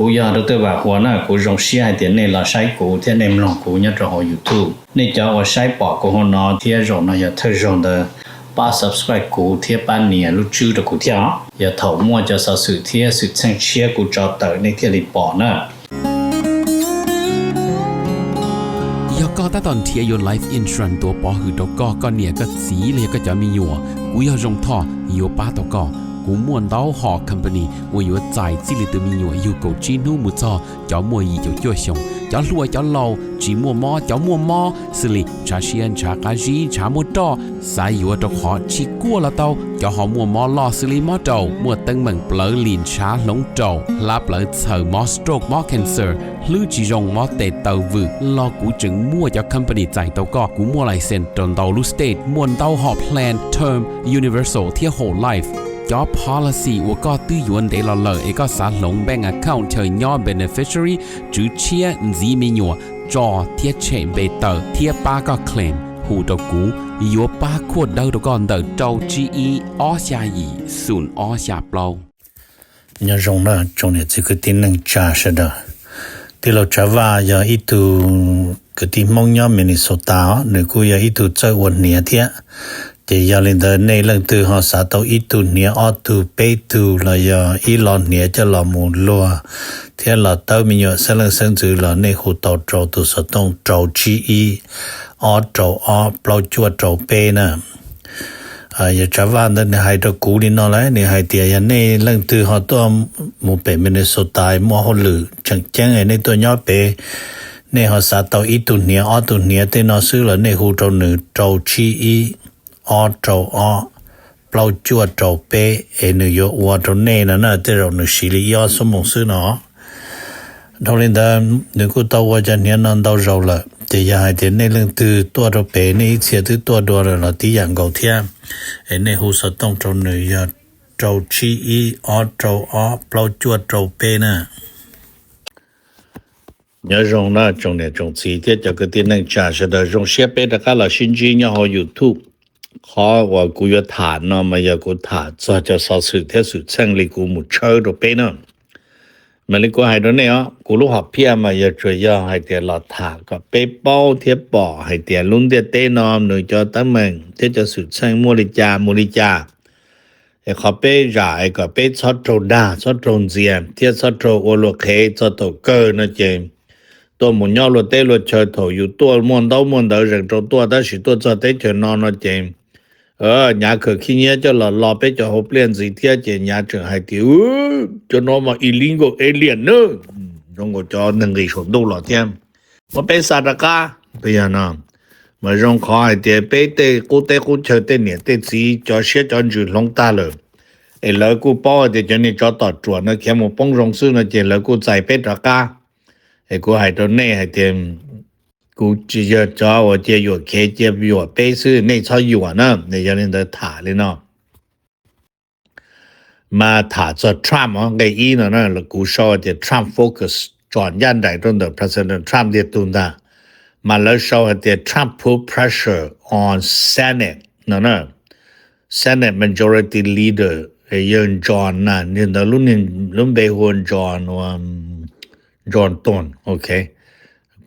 Kuv yog Dr. Vam Huas na, kuv zoo siab hais tias nej los saib kuv thiab nej mloog kuv nyob rau hauv YouTube. Nej cov uas saib pom kuv hauv no thiab zaum no yog thawj zaug ntawd, pab subscribe kuv thiab pab nias lub tswb rau kuv thiab os. Yog thaum muaj cov xov xwm thiab xwm txheej tshiab kuv tso tawm nej thiaj li pom na. Yog koj tab tom nrhiav yuav life insurance tuav pov hwm rau koj, koj niam koj txiv los yog koj cov me nyuam, kuv yog Zoo Thoj yuav pab tau koj. Kuv muaj ntau hom company uas yuav txais txij li tus me nyuam yug kaum tsib hnub mus txog cov muaj yim caum cuaj xyoos, cov hluas cov laus, tsis muaj mob cov muaj mob, xws li ntshav siab ntshav qab zib ntshav muaj roj, xav yuav rau qhov tsis kuaj los tau, cov ho muaj mob loj xws li mob raum, muaj teeb meem plawv lim ntshav hloov raum, hlab plawv txhaws, mob stroke mob cancer, hlwb tsis zoo mob tes taw vwm los kuv tseem muaj cov company txais tau koj. Kuv muaj license rau ntau lub state, muaj ntau hom plan term, universal thiab whole life. Cov policy uas koj twb yuav ntev los lawm es koj xav hloov bank account chaw nyob beneficiary, tswv tshiab, ntxiv me nyuam, tso thiab tshem npe tawm thiab pab koj claim, hu rau kuv, yuav pab khuaj dawb rau koj ntawm rau tsib ib ob xya yim xoom ob xya plaub. Nyob zoo na tsoom niam txiv kwv tij neej tsa sawv daws. Tij laug Tsav Vaj yog ib tug kwv tij Hmoob nyob Minnesota os, nws kuj yog ib tug txawj ua hniav thiab. Ces yog li ntawd nej leej twg ho xav tau ib tug hniav ob tug peb tug los yog ib lo hniav coj los mus luag thiab los tawb me nyuam xeeb leej xeeb ntxwv los nej hu tau rau tus xov tooj rau tsib ib ob rau ob plaub cuaj rau peb na. Yog Tsav Vaj ntawd nws hais rau kuv li no lawm, nws hais tias yog nej leej twg ho tuaj mus pem Minnesota muaj hauj lwm tseem ceeb nej tuaj nyob pem, nej ho xav tau ib tug hniav ob tug hniav tej no xwb los nej hu rau nws rau tsib ib ob rau ob plaub cuaj rau peb es nws yuav ua rau nej no na, tej zaum nws siv li ib ob xuab moos xwb no. Dhau li ntawd nws kuj tau ua cov hniav no ntau zaus lawm, ces yog hais tias nej leej twg tuaj rau pem nej ib txhia twb tuaj dua lawm los tib yam nkaus thiab, es nej hu xov tooj rau nws yog rau tsib ib ob rau ob plaub cuaj rau peb na. Nyob zoo na tsoom niam tsoom txiv thiab cov kwv tij neej tsa sawv daws, zoo siab peb rov qab los sib ntsib nyob hauv YouTube. Qhov uas kuv yuav tham no mas yog kuv tham txog cov xov xwm thiab xwm txheej li kuv mus tshawb rau peb na. Mas li kuv hais rau nej os, kuv lub hom phiaj mas yog tsuas yog hais tias los tham kom peb paub thiab pom hais tias lub ntiaj teb no nws cov teeb meem thiab cov xwm txheej muaj li cas mus li cas, es qhov peb zam es kom peb txhob raug dag txhob raug ntxias thiab txhob raug ua luag qhev txog thaum kawg no ces tuaj mus nyob luag teb luag chaw thaum yus tuaj muaj ntaub muaj ntawv zeem rau tuaj, tab sis tuaj txog teb chaws no no ces nyav khaws khib nyiab coj los lo peb cov hauv pliaj ntxiv thiab ces nyav tseem hais tias cov no mas illegal alien na, zoo nkaus cov neeg nqis saum ntuj los thiab. Muab peb xa rov qab, yog no mas zoo qhov hais tias peb tej qub teb qub chaw tej niam tej txiv cov siab cov ntsws hloov tag lawm, es lawv kuj paub hais tias cov niag tsov tom ruam no khiav mus poob zoo xwb no ces lawv kuj txais peb rov qab. Es kuv hais rau nej hais tias kuv tsis yog cov uas cia yuam khev cia yuam peb xwb, nej txhob yuam na. Yog li ntawd tham li no. Mas tham txog Trump os, nqe ib no na, kuv sau tias Trump focus tsom ncaj nraim rau ntawm President Trump tiag tug ntag. Mas lawv sau hais tias Trump put pressure on Senate no na. Senate Majority Leader, yawg John na, ntawd lub npe hu ua John, John Thune, ok,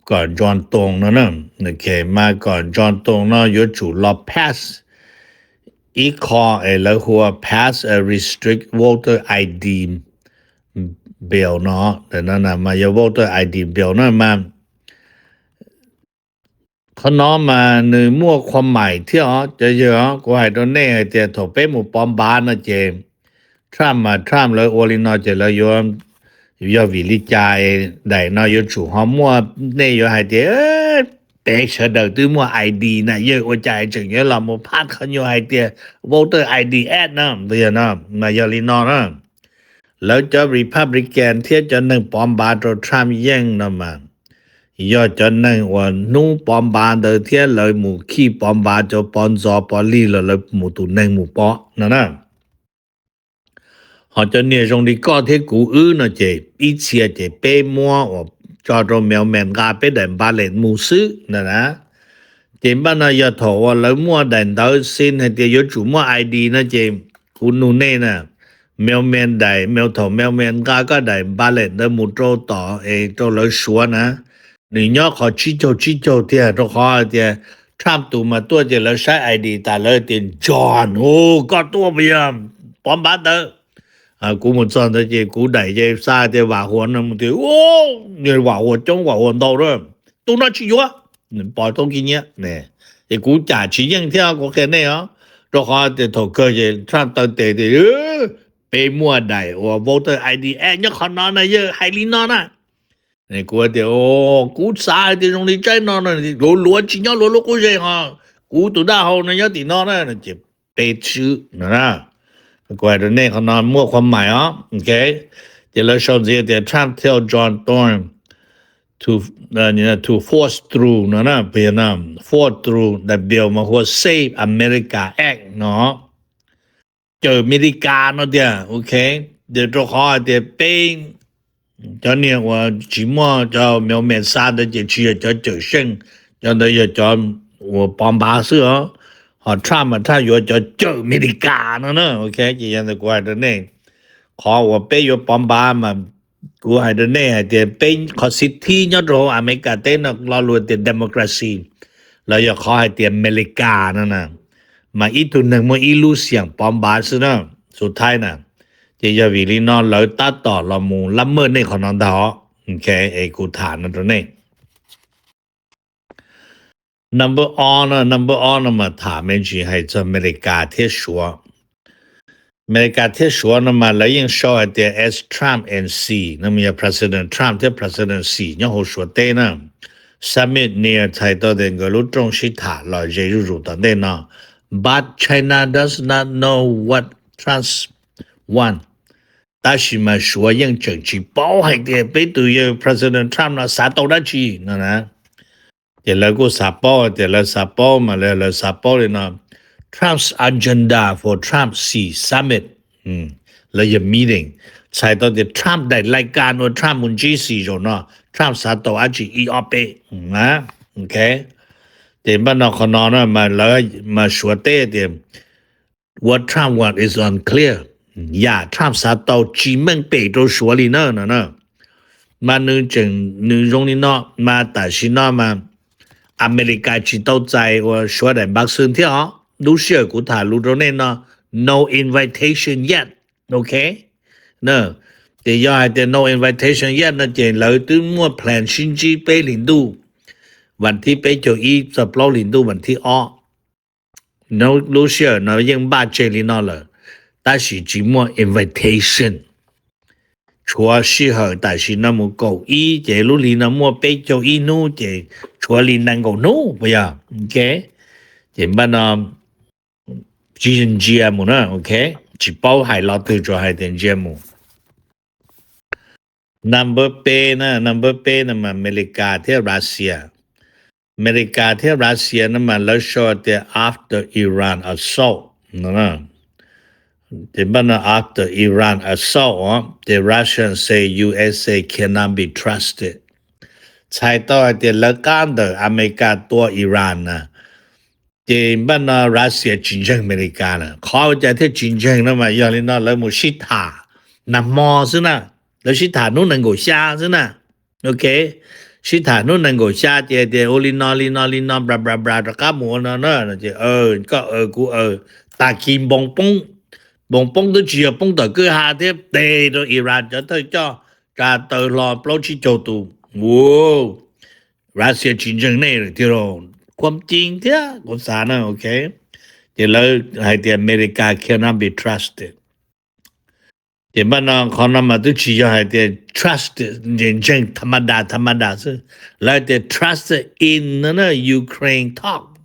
kom John Thune no na, ok, mas kom John Thune no yuav tsum los pass ib qho es lawv hu ua pass a restrict voter I D bill no. Mas yog voter I D bill no mas qhov no mas nws muaj qhua maim thiab os cov yawg os. Kuv hais rau nej hais tias thaum peb mus pov npav no ces Trump mas Trump lawv ua li no ces lawv yuav, yog vim li cas daim no yuav tsum ho muaj, nej yuav hais tias peb sawv daws twb muaj I D na, yawg ua cas tseem yuav los mus pass qhov nyuag hais tias voter I D act no, yog no, mas yog li no na. Lawv cov Republican thiab cov neeg pov npav rau Trump yeej no mas yog cov neeg uas hnub pov npav ntawd thiab lawv mus khij pov npav cov pov ntxov pov lig los lawv mus tus neeg mus pov no na. Ho cov niag zoo li koj thiab kuv wb no ces ib txhia ces peb muab uas tso rau mailman nqa peb daim npav lem mus xwb ntag na. Ces npaj no yog thaum uas lawv muaj daim ntawv xin hais tias yuav tsum muaj I D no ces kuv nug nej na, mailman daim, mail, thaum mailman nqa koj daim ballot ntawd mus rau tom es rau lawv suav na, nws nyob qhov tsib caug tsib caug tiag, rau qhov tias Trump tus mas tuaj ces lawv saib I D tas lawv tias John, koj tuaj puas yog Pov Npav ntawd? Kuv mus txog ntawd ces kuv daim ces xav tias Vam Huas no mus tias, Vam Huas coob, Vam Huas ntau lawm, tus no tsis yuav, pov toob kib nyiab. Ces kuv cam tsis yeej thiab kuv qhia nej os, rau qhov tias thaum kawg ces Trump taw tes tias, peb muaj daim uas voter I D Act nyob qhov no na, yawg hais li no na. Kuv tias, kuv xav hais tias zoo li tsaib no no, luav luav tsis nyob luav lub qub zej ho, kuv tus dab hau no nyob tim no na, ces peb tswb no na. Kuv hais rau nej qhov no muaj qhuav mais os, ok. Ces lawv sau ntxiv tias Trump tell John Thorne to, to force through no na, force through the bill mas hu ua Save America Act no, cawm Amelikas no tiag, ok. Ces rau qhov hais tias peb cov niag uas tsis muaj cov mailman xa ntawd ces tsis yog cov cawm seej, cov ntawd yog cov uas Pov Npav xwb os. Ho Trump mas Trump yuav cov cawm Amelikas no na, ok. Ces yog ntawd kuv hais rau nej, qhov uas peb yuav Pov Npav mas kuv hais rau nej hais tias peb qhov xib thib nyob rau hauv Amelikas teb no lo lus tias democracy, los yog qhov hais tias Amelikas no na, mas ib tug neeg muaj ib lub xiam Pov Npav xwb na, xu thaib na. Ces yog vim li no lawv tab tom los mus lab maj nej qhov no ntag os, ok. Es kuv tham no rau nej. Number o no, number o no mas tham me ntsis hais txog Amelikas thiab Suav. Amelikas thiab Suav no mas lawv yeej sau hais tias as Trump and Xi, no mas yog President Trump thiab President Xi nyob hauv Suav teb na. Summit near txhais tau tias nkawd lub rooj sib tham los ze zuj zus tom ntej no. But China does not know what Trump want. Tab sis mas Suav yeej tseem tsis paub hais tias peb tus yawg President Trump no xav tau dab tsi no na. Ces lawv kuj xav paub tias lawv xav paub mas lawv, lawv xav paub li no, Trump's agenda for Trump-Xi summit, los yog meeting, txhais tau tias Trump daim lais kas uas Trump mus ntsib Xi zaum no, Trump xav tau dab tsi ib ob peb, ok. Ces npaj no qhov no na mas lawv, mas Suav teb tias what Trump want is unclear. Yam Trump xav tau tsis meej pem rau Suav li na no na. Mas nws tseem, nws zoo li no mas tam sim no mas Amelikas tsis tau txais uas Suav daim npav xwm thiab os. Lub sij hawm kuv tham lus rau nej no, no invitation yet, ok. Ces yog hais tias no invitation yet no ces lawv twb muaj plan sib ntsib peb hlis ntuj, vas thib peb caug ib txog plaub hlis ntuj vas thib ob. Lub sij hawm no yeej npaj tseg li no lawm, tab sis tsis muaj invitation. Tshuav sij hawm tam sim no mus kaum ib ces lub hli no muaj peb caug ib hnub ces tshuav li nees nkaum hnub puas yog? Ok, ces npaj no tsis ntsia mus na, ok, tsis paub hais lo twg tsuas hais tias ntsia mus. Number peb na, number peb no mas Amelikas thiab Russia. Amelikas thiab Russia no mas lawv sau tias after Iran assault no. Ces npaj no after Iran assault os, ces Russia say U S A cannot be trusted. Txhais tau hais tias lawv qab ntawm Amelikas tua Iran na, ces npaj no Russia tsis ntseeg Amelikas lawm. Qhov ua cas thiaj tsis ntseeg no mas yog li no lawv mus sib tham nag hmo xwb na, lawv sib tham hnub nees nkaum xya xwb na. Ok, sib tham hnub nees nkaum xya ces tias ua li no li no li no bla bla bla rov qab mus ua no na, ces koj aw kuv aw, tag kis npoo poob, npoo poob twb tsis yog poob tom kwj ha thiab, tes rau Iran cov thawj coj tsa taw hlo plaub tsib caug tus. Russia tsis ntseeg nej lawm tiag lauj. Khuam ci thiab kuv xav na, ok. Ces lawv hais tias America cannot be trusted. Ces npaj no qhov no mas twb tsis yog hais tias trust, ntseeg tha ma da tha ma da xwb, lawv hais tias trust in no na Ukraine talk.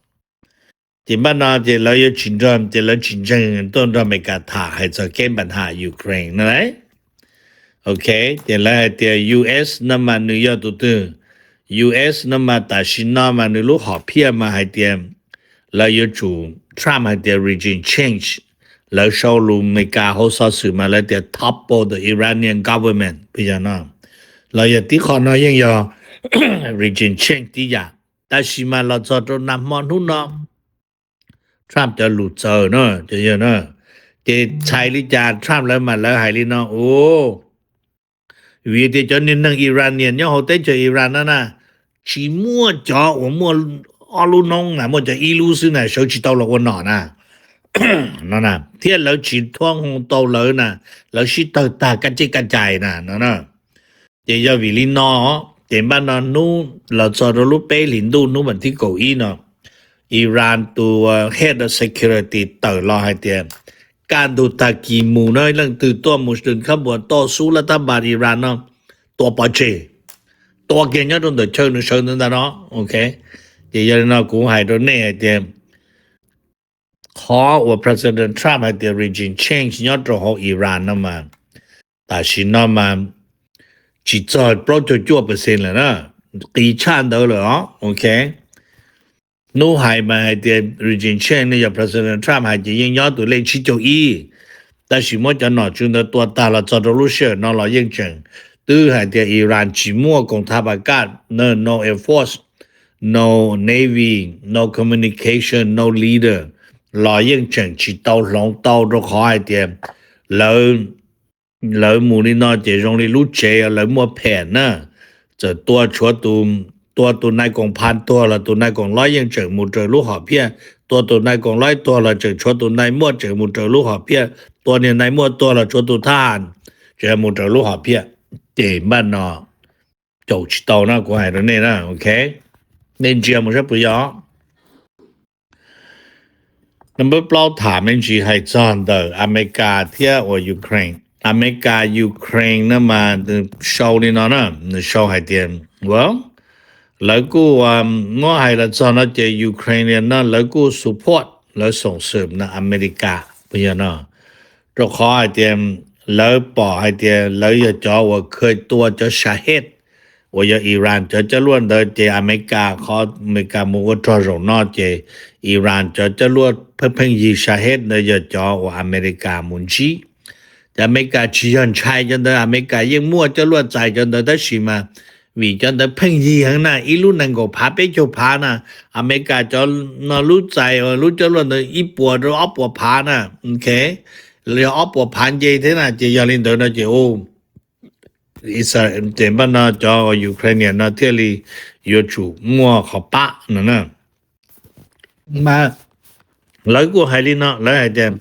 Ces npaj no ces lawv yuav tsis nrog, ces lawv tsis ntseeg tuaj nrog Amelikas tham hais txog keeb npam ham Ukraine no lauj. Ok, ces lawv hais tias U S no mas nws yog tus twg? U S no mas tam sim no mas nws lub hom phiaj mas hais tias lawv yuav tsum, Trump hais tias regime change, lawv sau lus Amelikas hauv xov xwm mas lawv tias topple the Iranian government puas yog no. Los yog tib qho no yeej yog regime change tib yam. Tab sis mas los txog rau nag hmo hnub no, Trump cov lus txawv na, ces Txhais li cas Trump lawv mas lawv hais li no, ua vim tias cov niag neeg Iranian nyob hauv teb chaws Iran no na, tsis muaj cov uas muaj ob lub noob na, muaj cov ib lub xwb na, sawv tsis tau los ua nom na, no na, thiab lawv tsis thuam hoo tau lawv na, lawv sib tawg tag kaj cij kaj cais na, no na. Ces yog vim li no, ces npaj no hnub los txog rau lub peb hlis ntuj hnub vas thib kaum ib no, Iran tus head of security tawm los hais tias kaj ntug tag kis mus na, leej twg tuaj mus khab npuas toj xub lab tab npas Iran no, tua pov tseg, tua kiag nyob rau ntawm chaw nws sawv ntawd ntag no, ok. Ces yog li no kuv hais rau nej hais tias qhov uas President Trump hais tias regime change nyob rau hauv Iran no mas tam sim no mas tsis txog plaub caug cuaj percent lawm na, qis tshaj ntawd lawm os, ok. Hnub hais mas hais tias regime change ne yog President Trump hais ces yeej nyob tus lej tsib caug ib, tab sis muab cov nom tswv ntawd tua tag los txog rau lub sij hawm no los yeej tseem, twb hais tias Iran tsis muaj koom tha pas kaj, no air force, no navy, no communication, no leader, los yeej tseem tsis tau hloov tau rau qhov hais tias lawv lawv mus li no ces zoo li lub tsev lawv muaj phem na, txawm tua tshuav tus, tua tus nai koom phav tuag los tus nai koom lob yeej tseem mus raws lub hom phiaj, tua tus nai koom lob tuag los tseem tshuav tus nai muaj tseem mus raws lub hom phiaj, tua niag nai muaj tuag los tshuav tus thab ham tseem mus raws lub hom phiaj. Ces npaj no caum tsis tau na, kuv hais rau nej na, ok. Nej ntsia mus saib puas yog. Number plaub tham me ntsis hais txog ntawm Amelikas thiab uas Ukraine. Amelikas Ukraine no mas sau li no na, nws sau hais tias, well, lawv kuj muab hais los txog no ces Ukraine no lawv kuj support, lawv xoom xwm no Amelikas puas yog no, rau qhov hais tias lawv pom hais tias lawv yog cov uas kha tua cov Shahed uas yog Iran cov coj luaj ntawd ces Amelikas, qhov Amelikas mus ua rog zaum no ces Iran cov coj luaj pheej pheej yig Shahed ntawd yog cov uas Amelikas mus ntsib. Ces Amelikas tsis yog ntshai cov ntawd, Amelikas yeej muaj coj luaj txais cov ntawd tab sis mas vim cov ntawd pheej yig heev na, ib lub nees nkaum phav peb caug phav na, Amelikas cov no lub txais lub coj luaj ntawd ib puas rau ob puas phav na, ok, yog ob puas phav nce thiab na, ces yog li ntawd no ces u ces npaj no cov Ukrainian no thiaj li yuav tsum muaj qhov pab no na. Mas lawv kuj hais li no, lawv hais tias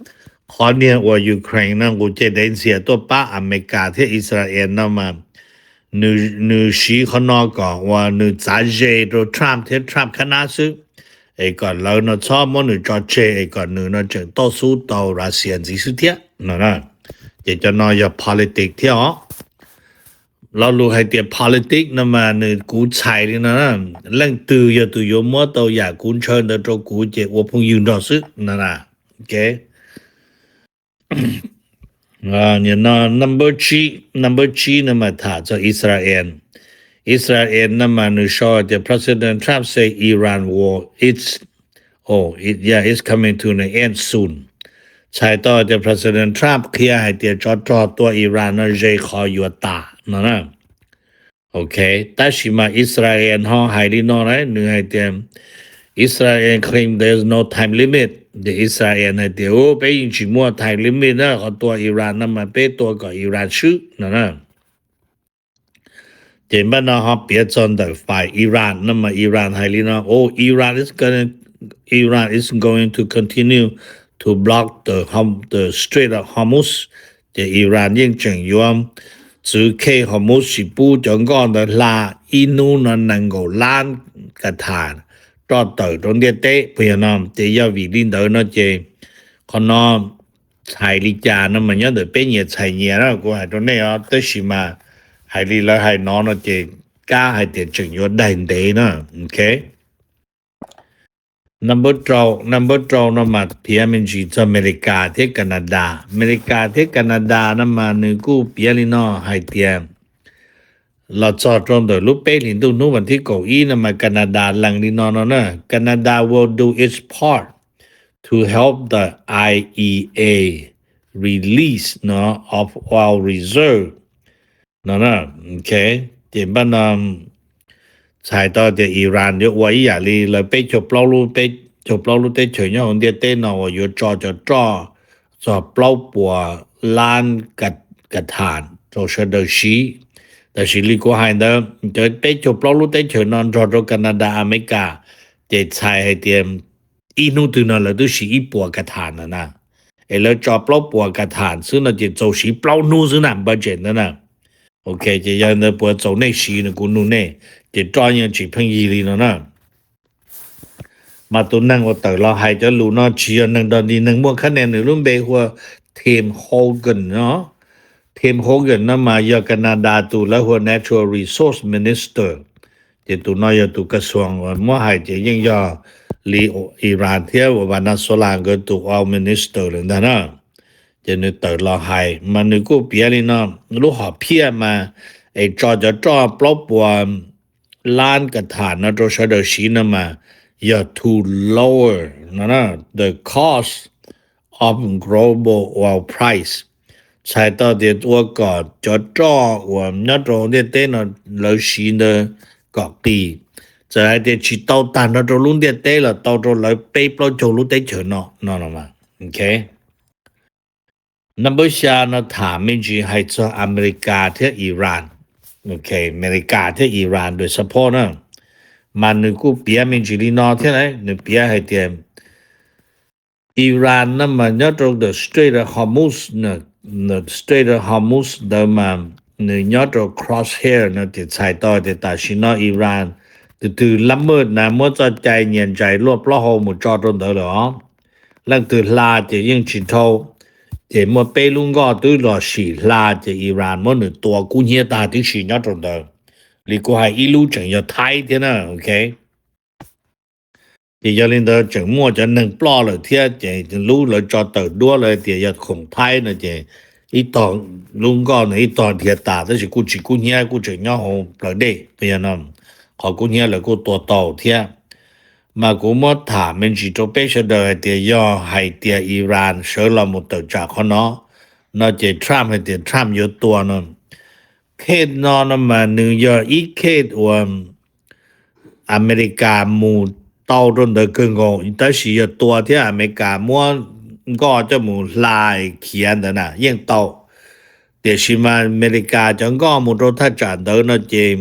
qhov niag uas Ukraine no nqus ceg dev ntxias tuaj pab Amelikas thiab Israel no mas nws siv qhov no kom uas nws txav ze rau Trump thiab Trump khab nab xwb, es kom lawv no txhob muab nws tso tseg es kom nws no tseem toj xub tau Russia ntxiv xwb thiab no. Ces cov no yog politics thiab os. Lo lus hais tias politics no mas nws kuv txhais li no, leej twg yog tus yuav muab tau yam kuv ntshaw ntawd rau kuv ces ua phooj ywg nrog xwb no. Number tsib, number tsib no mas tham txog Israel. Israel no mas nws sau tias President Trump say Iran war it's, oh, it, yeah, it's coming to an end soon. Txhais tau tias President Trump qhia hais tias tsov rog tua Iran no ze qhov yuav tas no na. Ok, tab sis mas Israel ho hais li no na, nws hais tias Israel claim there's no time limit. Ces Israel hais tias peb yeej tsis muaj time limit na, qhov tua Iran no mas peb tua kom Iran swb no na. Ces npaj no ho piav txog ntawm fais Iran no mas Iran hais li no, oh, Iran is gonna, Iran is going to continue to block the, the Strait of Hormuz. Ces Iran yeej tseem yuav txwv khej Hormuz tsis pub cov nkoj ntawd hla ib hnub no nees nkaum lab ka thas roj tawm rau ntiaj teb puas yog no. Ces yog vim li ntawd no ces qhov no txhais li cas no mas nyob ntawm peb nyias txhais nyias na, kuv hais rau nej os, tab sis mas hais li lawv hais no no ces kab hais tias tseem yuav daig ntev na. Ok, number rau, number rau no mas piav me ntsis txog Amelikas thiab Canada. Amelikas thiab Canada no mas nws kuj piav li no hais tias los txog rau ntawm lub peb hlis ntuj hnub vas thib kaum ib no mas Canada lees li no no na, Canada will do its part to help the I E A release no of oil reserve no. Ok, ces npaj no txhais tau tias Iran yuav ua ib yam li lawv peb caug plaub lub, peb caug plaub lub teb chaws nyob hauv ntiaj teb no uas yuav tso cov roj txog plaub puas lab ka tham rau sawv daws siv. Tab sis li kuv hais ntawd, cov peb caug plaub lub teb chaws no nrog rau Canada, Amelikas, ces txhais hais tias ib hnub twg no lawv twb siv ib puas ka tham ntawd na. Es lawv tso plaub puas ka tham xwb no ces txaus siv plaub hnub xwb na, budget ntawd na. Ok, ces yog ntawd puas txaus nej siv no kuv nug nej, ces roj yeej tsis pheej yig li no na. Mas tus neeg uas tawm los hais cov lus no tsis yog neeg dog dig, neeg muaj khab ne, nws lub npe hu ua Tim Hogan no. Tim Hogan no mas yog Canada tus lawv hu ua Natural Resource Minister. Ces tus no yog tus kas xuas uas muab hais ces yeej yog li Iran thiab uas Venezuela nkawd tus ua minister lawm ntag na. Ces nws tawm los hais mas nws kuj piav li no, lub hom phiaj mas es tso cov roj plaub puas lab ka tham no rau sawv daws siv no mas yog to lower no the cost of global oil price. Txhais tau tias ua kom cov roj uas nyob rau ntiaj teb no lawv siv ntawd kom qis, txawm hais tias tsis tau tag nrho rau lub ntiaj teb los tau rau lawv peb plaub caug lub teb chaws no no. Ok. Number xya no tham me ntsis hais txog Amelikas thiab Iran. Ok, Amelikas thiab Iran the support na. Mas nws kuj piav me ntsis li no thiab, nws piav hais tias Iran no mas nyob rau the Strait of Hormuz, the Strait of Hormuz ntawd mas nws nyob rau crosshair no ces txhais tau tias tam sim no Iran tus twg lab maj na muab txoj cai nyias ntsais luaj plaub hau mus tso rau ntawd lawm os. Leej twg hla ces yeej tsis dhau, ces muaj peb lub nkoj twb los sim hla ces Iran muab nws tua kub hnyiab tag tib si nyob rau ntawd. Li kuv hais ib lub tseem yog Thaib thiab na, ok. Ces yog li ntawd tseem muaj cov neeg ploj lawm thiab, ces lub lawv tso tawm duab lawv tias yog khoom Thaib no ces ib tog lub nkoj no ib tog dhia tas tab sis kuj tsis kub hnyiab, kuj tseem nyob hauv plawv dej, yog no qhov kub hnyiab lawv kuj tua tau thiab. Mas kuv muab tham me ntsis rau peb sawv daws hais tias yog hais tias Iran sawv los mus tawm tsam qhov no, no ces Trump hais tias Trump yuav tua no. Case no no mas nws yog ib case uas Amelikas mus tau rau ntawd kawg nkaus, tab sis yog tua thiab Amelikas muab nkoj coj mus hla khiav ntawd na yeej tau. Tiam sis mas Amelikas cov nkoj mus rau thaj tsam ntawd no ces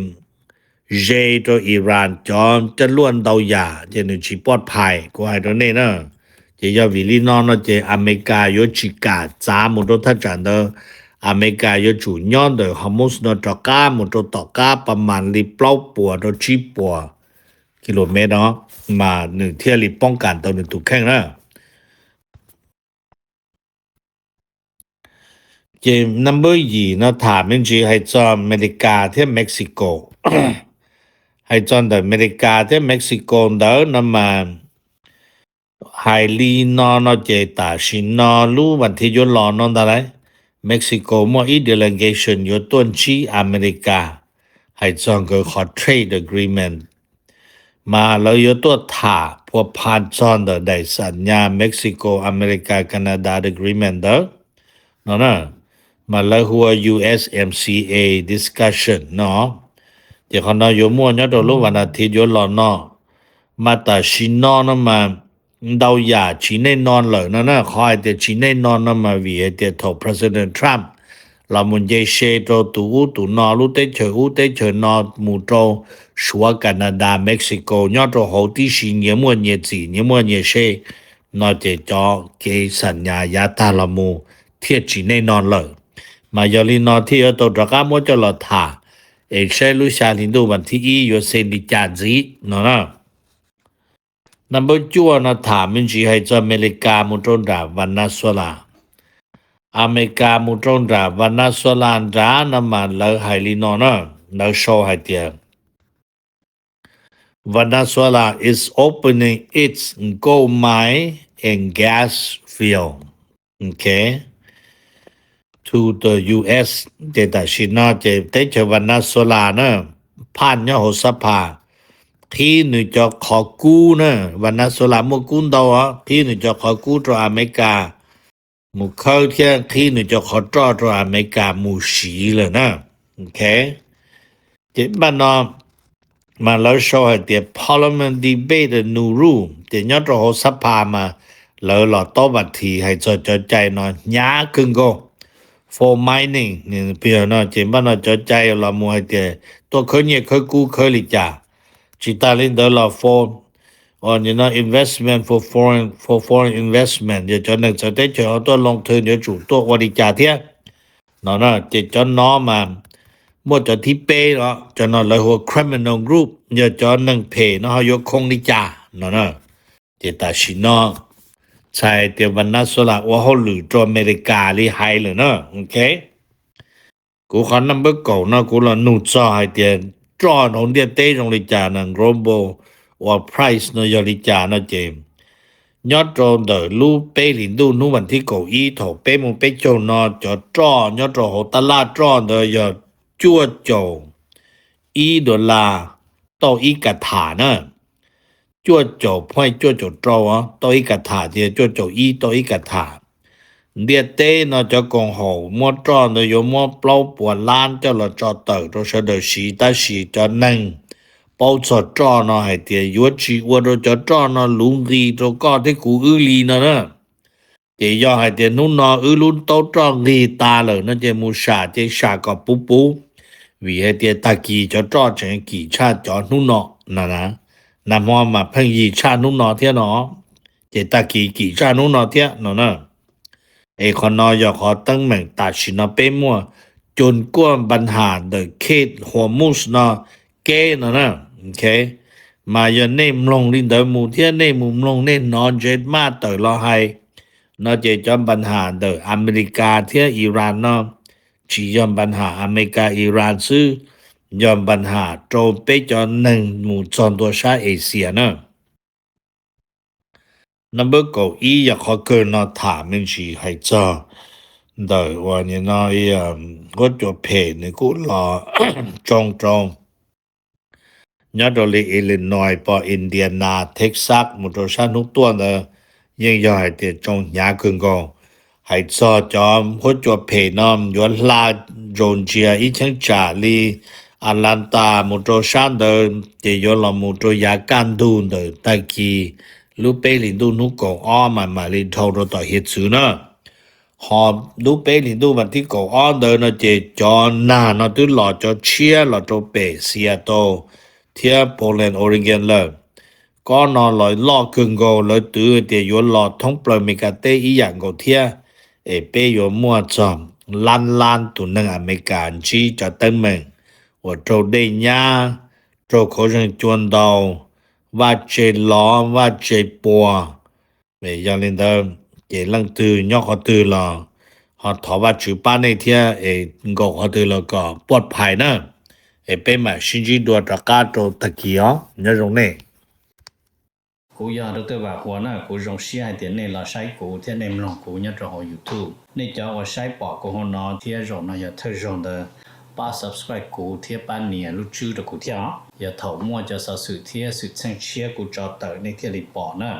ze rau Iran cov caj luaj ntau yam ces nws tsis pov phais, kuv hais rau nej na. Ces yog vim li no no ces Amelikas yuav tsis kam txav mus rau thaj tsam ntawd. Amelikas yuav tsum nyob ntawm Hormuz no rov qab mus rau tom qab pas mas li plaub puas rau tsib puas kilomev no, mas nws thiaj li poob kam tau nws tus kheej na. Ces number yim no tham me ntsis hais txog Amelikas thiab Mexico. Hais txog ntawm Amelikas thiab Mexico ntawd no mas hais li no no ces tam sim no lub vas thiv yuav los no ntag lauj, Mexico muaj ib delegation yuav tuaj ntsib Amelikas hais txog nkawd qhov trade agreement. Mas lawv yuav tuaj tham phua pha txog ntawm daim xam nyas Mexico America Canada agreement ntawd no na, mas lawv hu ua U S M C A discussion no. Ces qhov no yuav muaj nyob rau lub vas thiv yuav los no. Mas tam sim no no mas ntau yam tsis nej no lawm no na. Qhov hais tias tsis nej no no mas vim hais tias thaum President Trump los mus nce se rau tus ub tus no, lub teb chaws ub teb chaws no, mus rau Suav, Canada, Mexico, nyob rau hauv tib si nyias muaj nyias txim nyias muaj nyias se no ces cov kev xam nyas yav tag los mus thiaj tsis nej no lawm. Mas yog li no thiaj yuav tau rov qab muab coj los tham es saib lub xya hli ntuj vas thib ib yuav xes li cas ntxiv no na. Number cuaj no tham me ntsis hais txog Amelikas mus rau nram Venezuela. Amelikas mus rau nram Venezuela nrad no mas lawv hais li no na, lawv sau hais tias Venezuela is opening its gold mine and gas field, ok, to the U S. Ces tam sim no ces teb chaws Venezuela na, phaj nyob hauv xab phas qhib nws cov qhov kub na, Venezuela muaj kub ntau os, qhib nws cov qhov kub rau Amelikas mus khawb thiab qhib nws cov qhov roj rau Amelikas mus siv lawm na. Ok, ces npaj no mas lawv sau hais tias Parliament debate new rule, ces nyob rau hauv xab phas mas lawv los taub vas thiv hais txog cov cai no hnyav kawg nkaus. For mining, no ces npaj no cov cai los mus hais tias tuaj khawb nyiaj khawb kub khawb li cas. Tsis tas li ntawd los for, no investment for foreign, for foreign investment, yog cov neeg txawv teb chaws ho tuaj loo thwv yuav tsum tuaj ua li cas thiab. No ces cov no mas muaj cov thib peb no, cov no lawv hu ua criminal group, yog cov neeg phem no ho yuav khoo li cas no na. Ces tam sim no txhais tias Venezuela ua hauj lwm rau Amelikas li hais lawm na. Ok, kuv qhov number kaum no kuv los nug txog hais tias roj hauv ntiaj teb zoo li cas na, global ua price no yog li cas no ces nyob rau ntawm lub peb hlis ntuj hnub vas thib kaum ib thaum peb moos peb caug no cov roj nyob rau hauv tab laj roj ntawd yog cuaj caum ib dollar tauj ib ka tham na. Cuaj caum point cuaj caum rau tauj ib ka tham ces cuaj caum ib tauj ib ka tham. Ntiaj teb no cov koom haum muab roj ntawd yuav muab plaub puas lab coj los tso tawm rau sawv daws siv, tab sis cov neeg paub txog roj no hais tias yuav tsis ua rau cov roj no luv nqis rau koj thiab kuv wb li no na. Ces yog hais tias hnub no wb lub taub roj nqis tas lawm no ces mus sam ces sam kom puv puv, vim hais tias tag kis cov roj tseem kim tshaj cov hnub no na. Nag hmo mas pheej yig tshaj hnub no thiab no, ces tag kis kim tshaj hnub no thiab no na. Es qhov no yog qhov teeb meem tam sim no peb muaj cun kuaj npa nham ntawm Strait Hormuz no kev no na. Ok, mas yog nej mloog li ntawd mus thiab nej mus mloog nej hnov Jack Ma tawm los hais no ces cov npa nham ntawm Amelikas thiab Iran no tsis yog npa nham Amelikas Iran xwb, yog npa nham rau peb cov neeg mus txog ntua sab Asia na. Number kaum ib yog qhov kawg no tham me ntsis hais txog ntawm uas no huab cua phem nws kuj los tsoo rau nyob rau li Illinois, pom Indiana, Texas mus rau sab hnub tuaj ntawd yeej yog hais tias tsoo hnyav kawg nkaus. Hais txog cov huab cua phem no yuav hla Georgia ib cheeb tsam li Atlanta mus rau sab ntawd ces yuav los mus rau yav kaj ntug ntawm tag kis lub peb hlis ntuj hnub kaum ob mas mam li dhau rau tom hiav txwv na. Ho lub peb hlis ntuj vas thib kaum ob ntawd no ces cov nag no twb los cov tshiab los rau pem Seattle thiab Portland, Oregon lawm. Kob no los loj kawg nkaus, lawv twv tias yuav los thoob plaws Meskas teb ib yam nkaus thiab. Es peb yuav muaj txog lab lab tus neeg Amelikas ntsib cov teeb meem uas raug dej nyab, raug khaub zeeg cua ntaus, vaj tse lov vaj tse puas. Yog li ntawd ces leej twg nyob qhov twg los ho thov Vajtswv pab nej thiab es nkaum qhov twg los kom puaj phais na. Es peb mam sib ntsib dua rov qab rau tag kis os, nyob zoo nej. Kuv yog Doctor Vam Huas na, kuv zoo siab hais tias nej los saib kuv thiab nej mloog kuv nyob rau hauv YouTube. Nej cov uas saib pom kuv hauv no thiab zaum no yog thawj zaug ntawd, pab subscribe kuv thiab pab nias lub tswb rau kuv thiab os. Yog thaum muaj cov xov xwm thiab xwm txheej tshiab kuv tso tawm nej thiaj li pom na.